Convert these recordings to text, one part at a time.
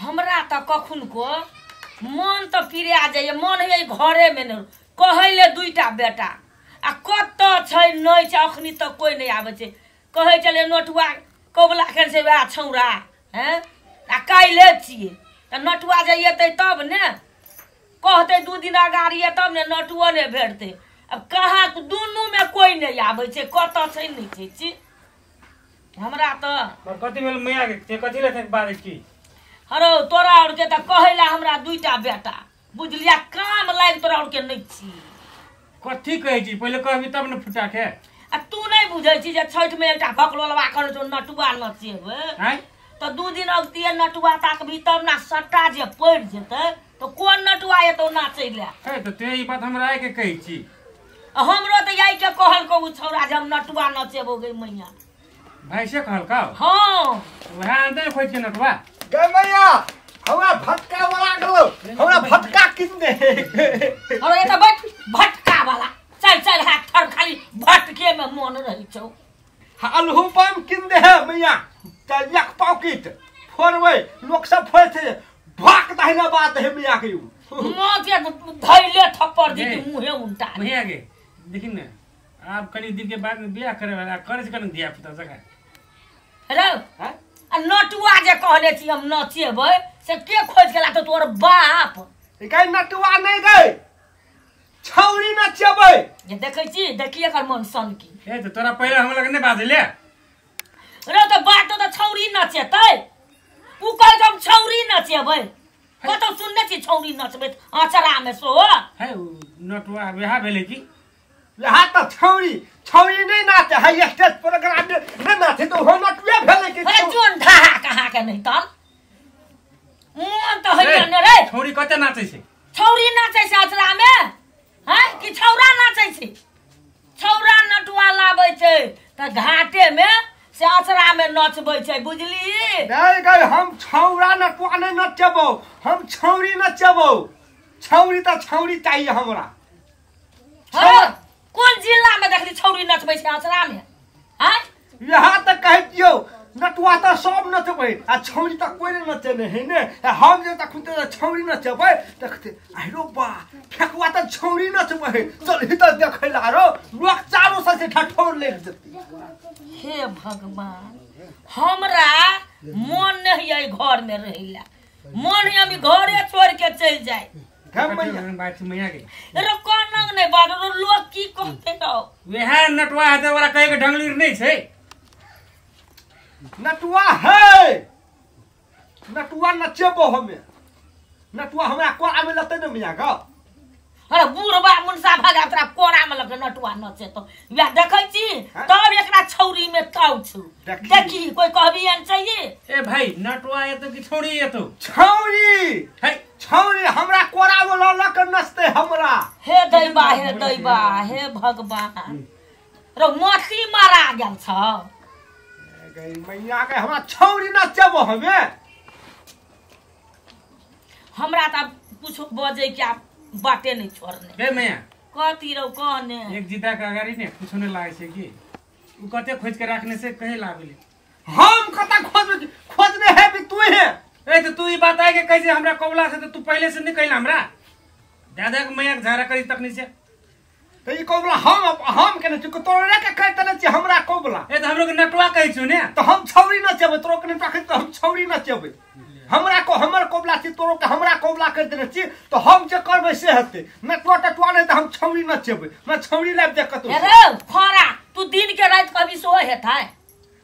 हमरा त कखुनको मन त पिरा जाइए, मन होइए घरे में न कहैले दुईटा बेटा आ कत छै नै छै, अखनी तक कोई नहीं आबै छै। कहै छलै नटुआ कबला के छै वएह छौड़ा हैं आ काल्हि छियै त नटुआ जे एतै तब ने कहतै, 2 दिन अगाड़ी तब ने नटुओ नहि भेटतै। अब कहाँ दुनू में कोई नहीं आबै छै, कत छै नै छै छी। हमरा त कथी भेल मैया के कथी ले बाजै छी? हरो तोरा और के त कहैला हमरा दुईटा बेटा बुझलिया, काम लागि तोरा और के नहीं छी। कथी कहै छी पहिले कहबी तब ने फुटा के। आ तू नहीं बुझै छी जे छठ में एकटा भकलोलवा करै छौ नटुआ नचेबै त 2 दिन अगतिये नटुआ ताकबी तब ना सट्टा जे पड़ि जेतै त कोन नटुआ एतौ नाचै ले। हे त ते ई बात हमरा आइ के कहै छी? हमरो त आइ के कहलको उ छौड़ा जे हम नटुआ नचेबो गे मैया। भाई से कहलका? हां वएह आनतै खोज के नटुआ। गे मैया हमरा भटका वाला गेलो, हमरा भटका किन दे। अरे एत बैठ भटका वाला, चल चल हाथ थर खाली भटके में मन रहै छौ। अलहू बम किन दे है मैया, एक पॉकेट फोड़बै लोक सब फोड़ै छै भाक दहिना बात है मैया के। मां के धैले थप्पड़ दी कि मुहे उल्टा। मैया के देखिन ने आब कनी दिन के बाद में बियाह करे वाला करे छै कनी धिया पुता सका। हेलो आ नटुआ जे कहने छी हम नचेबै से के खोज के लातो तोर बाप? गई नटुआ नहीं गई छौरी नचेबै। जे देखै छी देखिए एकर मन सनकी। ए त तोरा पहिले हम लग नै बाजले रे त बात त छौरी नचेतै, उ कहै हम छौरी नचेबै। कतौ सुनने छी छौरी नचबै अचरा में सो? हे नटुआ बियाह भेलै की? यहाँ त छौरी छौरी नहीं नाचे है, स्टेज प्रोग्राम में नहीं नाचे तो हो नटुए भेलै की? अरे जोन ढाहा कहाँ के नहीं तन मन त हैया ने रे। छौरी कते नाचै छै? छौरी नाचै छै अचरा में हैं कि छौरा नाचै छै? छौरा नटुआ लाबै छै त घाटे में से अचरा में नचबै छै बुझली? नहीं गई हम छौरा नटुआ नहीं नचेबो, हम छौरी नचेबो। छौरी त छौरी चाहिए हमरा। हां कोन जिला में देखली छौरी नचबै छै अचरा में? हैं यहाँ त कहै छियौ नटुआ त सब नचबै आ छौरी त कोई नहीं नचेने है ने। हम जे तखन त छौरी नचेबै देखते आइरो बा फेकुआ त छौरी नचबै है, चल ही त देखै ला रो लोक चारो से ठठोर लेग जती। हे भगवान हमरा मन नहीं है घर में रहिला, मन है हम घरे छोड़ के चल जाए। मैया के रे कोन नहीं बाजो लोग की कहते हो? वएह नटुआ हेतै ओकरा कहै के ढंगलीर नहीं छै। नटुआ है, नटुआ नचेबो हमे, नटुआ हमरा कोरा में लतै ने मिया ग। अरे बुढ़बा मुनसा भगा तोरा कोरा में लग नटुआ नचेतो वएह देखै छी तब एकरा छौरी में ताउ छु। देखी कोई कहबी एन चाहिए? ए भाई नटुआ एतो कि छौरी एतो? छौरी है छौरी हमरा कोरा में ल ल के नचतै हमरा। हे दैबा हे दैबा हे भगवान रो मोती मारा गेल छ गई मैया के। हमरा छौरी नचेबो हमे। हमरा त कुछ बजै के बाटे नहीं छोड़ने। रे मैया कथी रौ कहने एक जीता के अगाड़ी ने कुछ नहीं लागे छै की उ कते खोज के राखने से कहे लाबले। हम कता खोज खोजने है भी तू है। ए त तू ई बात आइ के कैसे हमरा कबला से त तू पहिले से नहीं कहला हमरा दादा के मैया के झाड़ा करी तखनी से त ई कबला हम केने छी तोरे के कहते ने छी हमरा कबला। ए त हमरो के नटुआ कहै छु ने त हम छौरी नचेबै तोरो के नटुआ कहै त हम छौरी नचेबै। हमरा को हमर कबला छी तोरो के हमरा कबला कह देने छी त हम जे करबै से हेतै। नटुआ टटुआ नहीं त हम छौरी नचेबै। हमरा छौरी लाइब दे कतौ। अरे खरा तू दिन के रात कभी सो हेतै?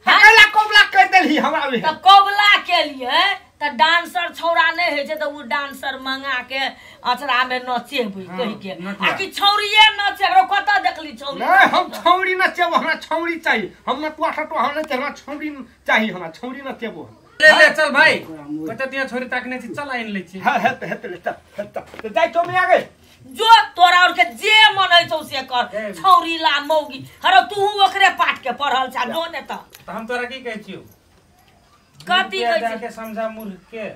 कला कबला कह देलही हमरा भी। त कबला के लिए त डांसर छौड़ा नहीं है छै त उ डांसर मंगा के अचरा में नचेबै कहि के आ कि छौरीए नचेबै? कत देखली छौरी? नहीं हम छौरी नचेबै, हमरा छौरी चाहिए। हम नटुआ टटुआ हम नहीं, हमरा छौरी चाहिए, हमरा छौरी नचेबो। ले ले चल भाई कते तिया छोरी ताकने छी चल आइन ले छी। हां हेत हेत ले चल हेत त जाय छौ मिया गे जो तोरा और के जे मन है छौ से कर छौरी ला मौगी। हरो तू ओकरे पाठ के पढ़ल छा जो ने त हम तोरा की कहै छियौ? कथी कहै छी? के समझा मूर्ख के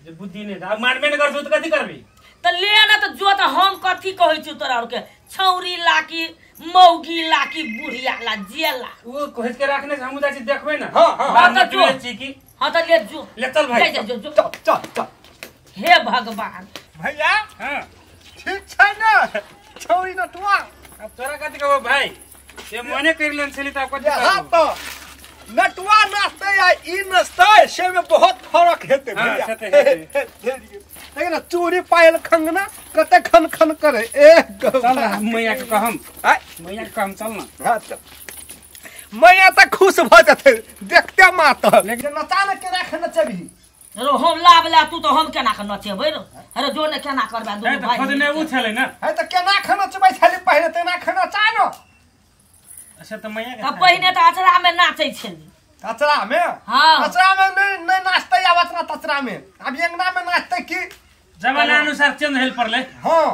जे बुद्धि नै आ मानबे नै करछौ त कथी करबी? त ले न त जो त हम कथी कहै छियौ तोरा और के छौरी ला की मौगी ला की बुढ़िया ला जेला उ खोज के राखने से हमहु जाइ छी देखबै न। हां हां बात त छी की हां त ले जो ले चल भाई ले जो चल चल चल हे भगवान भैया हां ठीक छै ने छौरी नटुआ अब तोरा कथि कहबो भाई से मने कर लेन छली त कथि हां त नटुआ नाचते या ई नाचते से में बहुत फर्क हेतै भैया देखिए ना चूड़ी पायल खंगना कते खन खन करे ए चल ना मैया के कहम मैया के कहम चल ना हां चल मैया त खुश भ जते देखते मातल लेकिन नचा ने केना के नचबी रो हम लाब ला तू तो हम केना के नचेबै रो अरे जो ने केना करबा दुनू भाई खुद ने उ छलै ना है त केना के नचबै छली पहिले तेना के नचा न अच्छा त मैया त पहिने त अचरा में नाचै छली अचरा में हां अचरा में नहीं नाचतै आब अचरा तचरा में अब अंगना में नाचतै की जमाना अनुसार चेंज हेल परले हां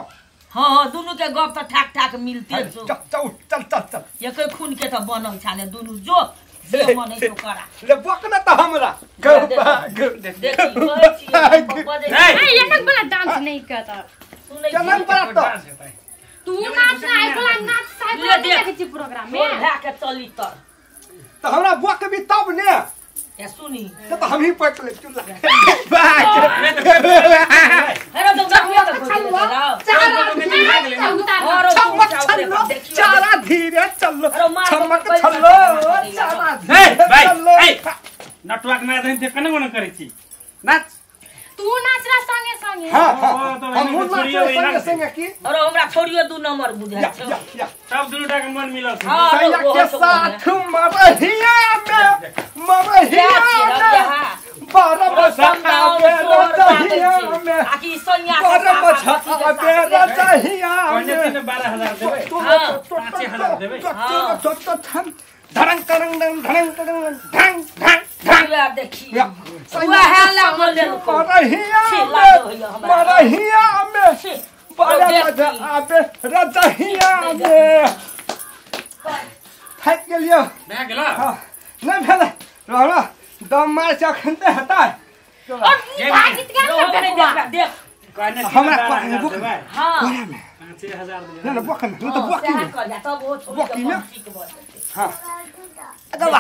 हां हां दुनू के गप त ठाक ठाक मिलते छौ चल चल चल चल चल एकै खून के त बनल छाले दुनू जो जे मन है करा ले बक न त हमरा गौ देखी कहै छी बजै ए एनक वाला डांस नहीं करता सुनै केना पड़त तू नाच ना एकला नाच साइड ले देख। देखै छी प्रोग्राम तोर में भए के चली तर त हमरा बक भी तब ने ए सुनी त हम ही पकड़ ले चुल्ला बाक अरे तो नटुआ के खोज चमक छल्लो चारा धीरे चल्लो चमक छल्लो चारा धीरे भाई चल्लो ए नटुआ के मार देन केना कोना करै छी नाच तू नाच ना संगे संगे हां हम नाचै संगे संगे की अरे हमरा छोड़ियो दू नंबर बुझाइ या छौ या या सब दुनू के मन मिलल छै हां सैया के साथ मरहिया में मरहिया में बारह बजा आबे रजहिया में आकि सैया बारह बजा आबे रजहिया कहने में तीन 12000 देबै 5000 देबै धड़ंग धड़ंग धड़ंग धड़ंग धड़ंग धड़ंग वएह देखी वएह ला बोले मरहिया में मरहिया में बारह बजा आबे रजहिया में थाकि गेलियो भए गेल नहि भेलै रहल दम मार छै अखन तऽ हेतै और गीत गा ना देख देख कहने हमरा 12000 देबै हां 5000 देबै नहि नहि बक नहि तऽ बकी सएह कर जा तब ओ छोड़ी बकी के में? मन ठीक भऽ जेतै हां अगला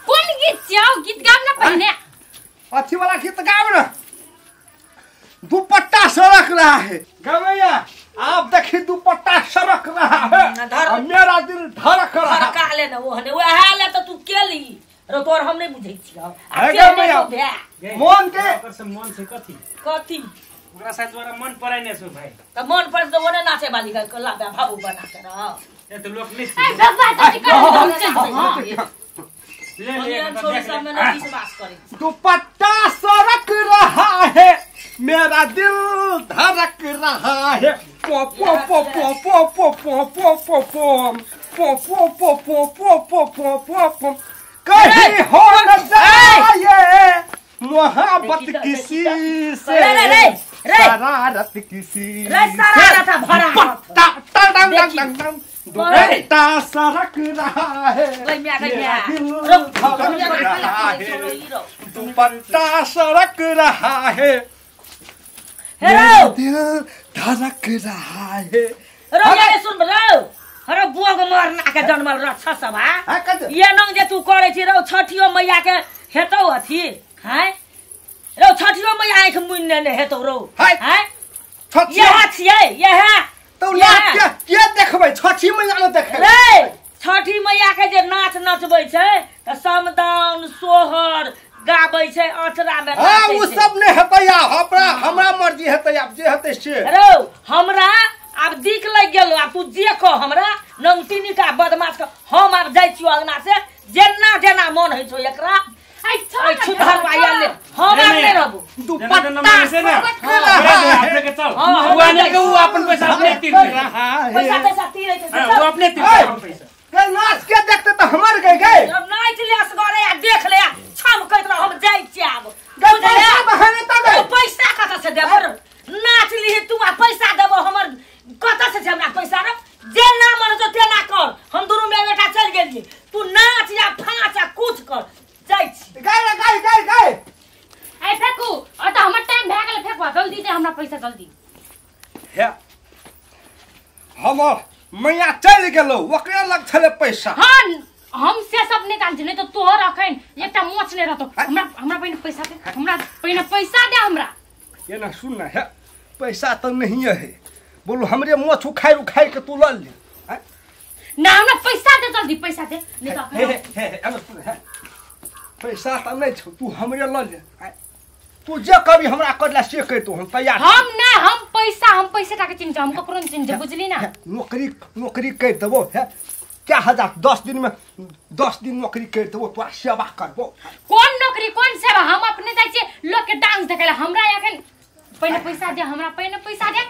कोन गीत छियौ गीत गाब ना पहिने अथी वाला गीत गाब ना दुपट्टा सरक रहा है गवैया आप देखी दुपट्टा सरक रहा है धर। और मेरा दिल धड़क रहा है धड़का ले ने ओहने वएह ले तऽ तू केली रो तोर हम नहि बुझै छियौ आ अरे के नहि गवैया। छौ भए मोन के ओकर से मन छै कथी कथी ओकरा साथ द्वारा मन पड़ै नै छौ भाई तऽ मन पर तऽ ओने नाचे वाली के ला भाबू बना के रह ए त लोक नै ए छै भगवा जल्दी कर ले हम ले एहन छोरी सबमे नहि विश्वास करै छी दुपट्टा सरक रहा है मेरा दिल धड़क रहा है पो पो पो पो पो पो पो पो पो पो पो पो पो पो पो पो पो पो पो कहीं हो न जाए मोहब्बत किसी से रे रे रे रे शरारत किसी रे शरारत आ भरारत। दुपट्टा टंग टंग टंग टंग दुपट्टा सरक रहा है गई म्या गई मेरा म्या दिल रौ धड़क रहा है दुपट्टा सरक रहा है हे मेरा रौ दिल धड़क रहा है रौ ये सुन रौ अरे बुआ के मरना के जनमल रक्षा सभा हाँ, कथी? ये नंग जे तू करै छी रौ छठियो मैया के हेतौ अथी हैं रौ छठियो मैया आँखि मुनि नेने हेतौ रौ हाय। हैं छठी यह छियै यह तो नाच के के देखबै छठी मैया ने देखबै रे छठी मैया के जे नाच नचबै छै तऽ समदाउन सोहर गाबै छै अचरा में हाँ नाचै उ छै। सब नहीं हेतै आब हमरा हमरा मर्जी हेतै आब जे हेतै से रौ हमरा आब दिक लागि गेलो आब तू जे कह हमरा नंगतिनी का बदमाश के हम आब जाइ छियो अंगना से जेना जेना मन होइ छौ एकरा ऐ छोड़ ऐ छुधर आया ले हम आब नहि रहबो दुपट्टा जेना जेना सरक हाँ, रहा अपने है के चल हाँ, उ आने के उ अपन पैसा अपने तीर दे। रहा है पैसा तैसा तीरै छै से हाँ, सब। उ अपने तीर ऐ, दे पैसा के नाच के देखते तऽ हमर गए गए जब नाचि ले असगरे आ देख ले आ छम कहैत रह हम जाइ छियै आब गए बुझलियै? पैसा तऽ हमे तऽ गए तो पैसा कतऽ से देबो रे? नाच लिही तू आ पैसा देबो हमर कतऽ से छै हमरा पैसा रे जेना मन छौ तेना कर हम दुनू माय बेटा चलि गेलियै तू नाच या फाँच आ कुछ कर जाइ छी गए रे गए गए गए ऐ फेकू और तो हमर टाइम भए गेल फेकवा जल्दी दे हमरा पैसा जल्दी हे हमर मैया चलि गेलौ ओकरे लग छलै पैसा हां हम से सब नहीं जान छी, नहीं तो तोहर अखन एकटा मोच नहीं रहतो। हमरा हमरा पहिने पैसा दे, हमरा पहिने पैसा दे हमरा। ये ना सुन ना, है पैसा तो नहीं है, बोलो हमरे मोछ उखाड़ उखाड़ के तू ल ले। ना हमरा पैसा दे जल्दी, पैसा दे नहीं तो हे हे हे एना सुन, है पैसा तो नहीं छौ, तू हमरे ल ले। तू जे कभी हमरा करला से करतो, हम तैयार। हम ना, हम पैसा, हम पैसे टाके चिन्ह, हम ककरो नहीं चिन्ह, बुझली ना। नौकरी नौकरी कर देबो, है क्या हजार 10 दिन में 10 दिन नौकरी कर देबो, तोरा सेवा करबो। कौन नौकरी कौन सेवा? हम अपने जाइ छियै लोग के डांस देखे ला। हमरा एखन पहिले पैसा दे, हमरा पहिले पैसा दे।